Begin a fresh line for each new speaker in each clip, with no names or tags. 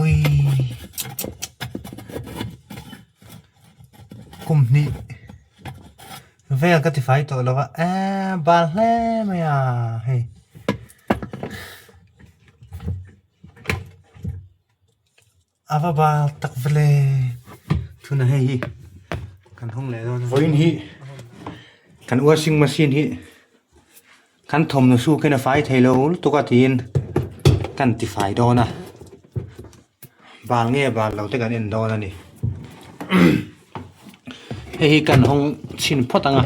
Ui kum hnih vel ka tifai tawh lo a eee bal hle mai a hei. A va bal tak vele thuna hei hi kan hawng leh dawn a. Vawiin hi kan washing machine hi kan thawmhnaw sukin a fai thei lo lutuk a tiin kan ti fai dawn a bal nge bal lo te kan en dawn a ni hei hi kan hawng chhin phawt ang a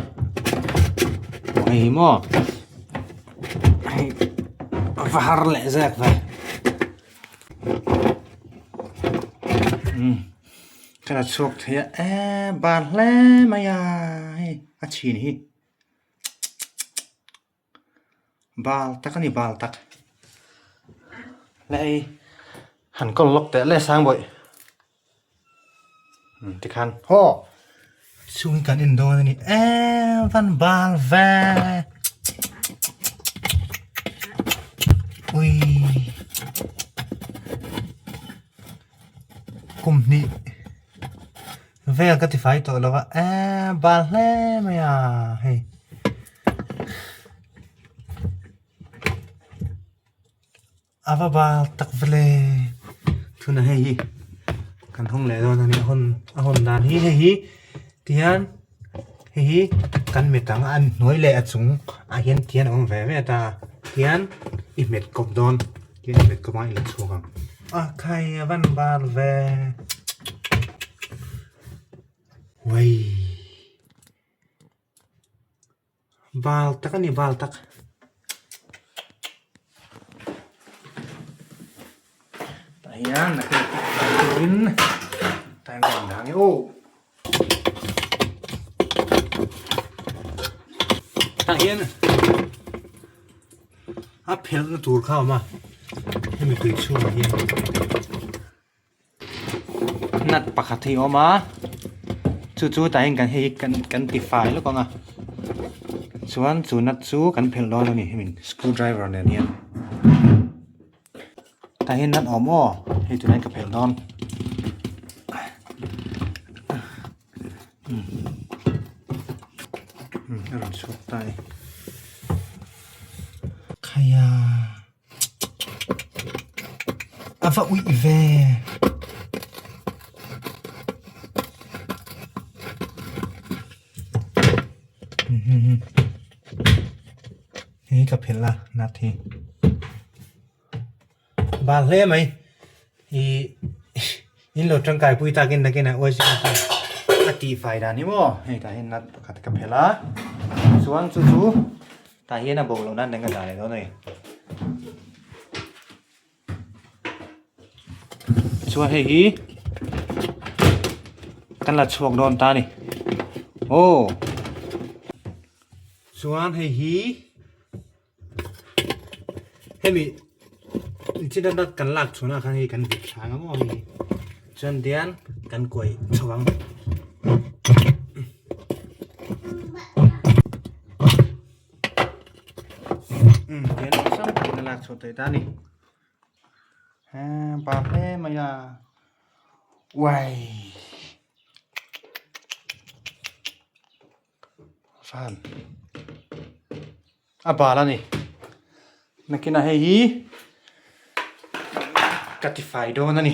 hei hi maw hei a va har leh zek ve. Ka la chhuak thei a eee ban hle mai a hei a chhin hi bal tak a ni bal tak leh hei han kawl lawk teh le sang bawih tikhan haw chhung hi kan en dawn a ni eee van bal ve ui kum hnih vel ka ti fai tawh lo a eee bal hle mai a hei. A va bal tak vele thuna hei hi kan hawng leh dawn a ni a hawn a hawn dan hi hei hi tihian hei hi kan mit ang a an hnuai leh a chung ah hian tihian a awm ve ve ta tihian i hmet kawp dawn tihian i hmet kawp ang i la chhuak ang a khai a van bal ve uai. Bal tak a ni bal tak. Tah hian nakin turin time ka indah ang e aw. Tah hian a phelhna tur kha a awm a hemi tui chhungah hian. Nut pakhat hi a awm a chu chu tah hian kan hei hi kan kan ti fai lawk ang a chuan chu nut chu kan phelh dawn a ni hemi screw driver nen hian tah hian nut a awm aw hei tunah hian ka phelh dawn a rawn chhuak ta e khaia. A va uih ve. Hei ka phelh a nut hi. Bal hle mai. Ih in lo tangkai pui takin nakinah uaizing a tihfai dan hi maw hei tah hian nut pakhat ka phelh a chuan chu chu. Tah hian a bo loh nan eng a dah leh dawn a ni. Chuan hei hi kan la chhuak dawn ta a ni. Aw chuan hei hi hemi chin a kan lak chhuahna khan hei kan vit thla ang a maw hei hi chuan tian kan kuai chho ang. Tian awlsam takin a lak chhuah theih ta a ni pa hle mai a uai van a bal a ni nakinah hei hi ka tifai dawn a ni.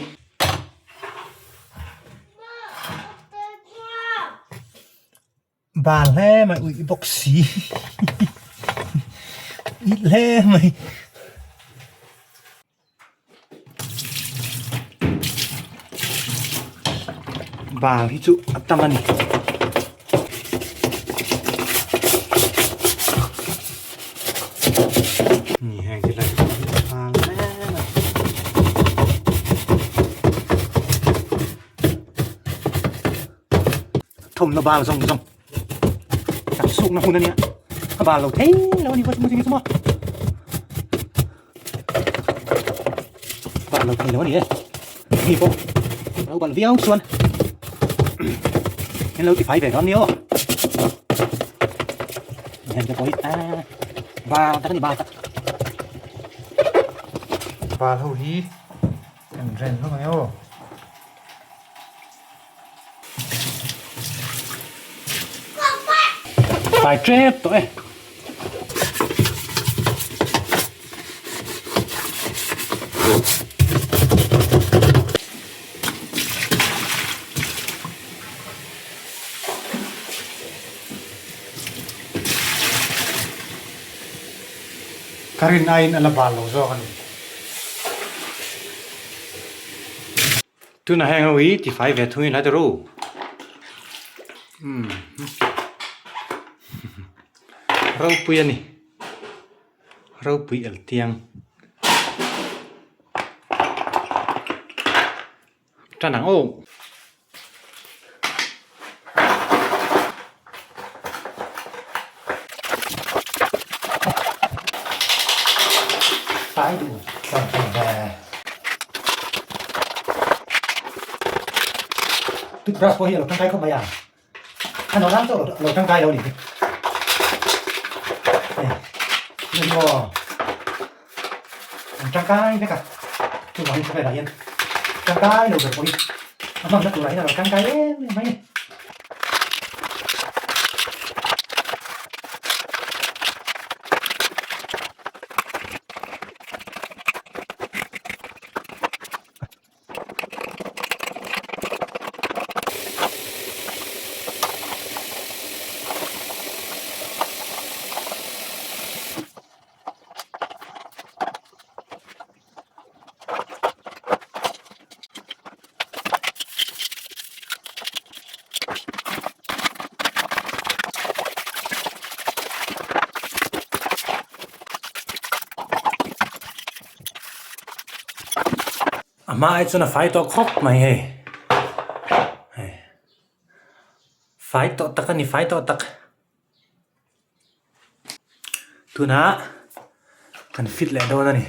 Bal hle mai uih bawk si uih hle mai. Bal hi chu a tam a ni. Ni heng te lai bal hle mai. Thawmhnaw bal zawng zawng kan sukna hun a nia a bal lo thei lo a ni washing machine hi chu maw bal lo thei lo a ni e hei pawh lo bal viau chuan in lo ti fai ve dawn ni aw heng te pawh hi a bal tak a ni bal tak bal ho hi. ren hlawm ang e aw. Fai tep tawh e. Ka rin aiin a la bal lo zawk a ni. Tunah heng ho hi tifai ve thungin hlai ta ru. Umm ropui a ni. Ropui eltiang. Tan ang aw. Fai duh tlang thei ve. Toothbrush pawh hi a lo tangkai khawp mai a. A nawh nan chauh lo tangkai lo a ni. Hei, hei maw. An tangkai vek a, chuvangin khawvelah hian tangkai lo ber pawh hi a hmanna turah hian a lo tangkai em em mai a ni. A hma ai chuan a fai tawh khawp mai hei hei fai tawh tak a ni fai tawh tak. Tunah kan fit leh dawn a ni.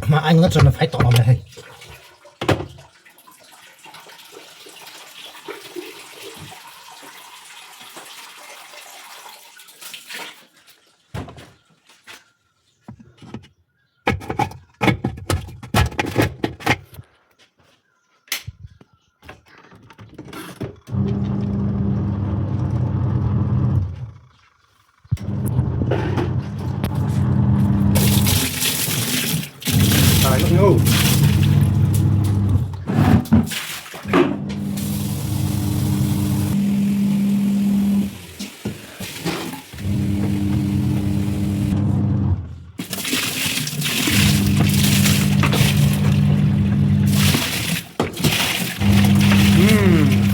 Mà anh nó cho nó phải tỏ lòng này.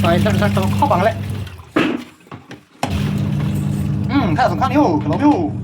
Fai sak sak tawh khawp ang le. Kha sawm khan hi u, ka lawm hi u.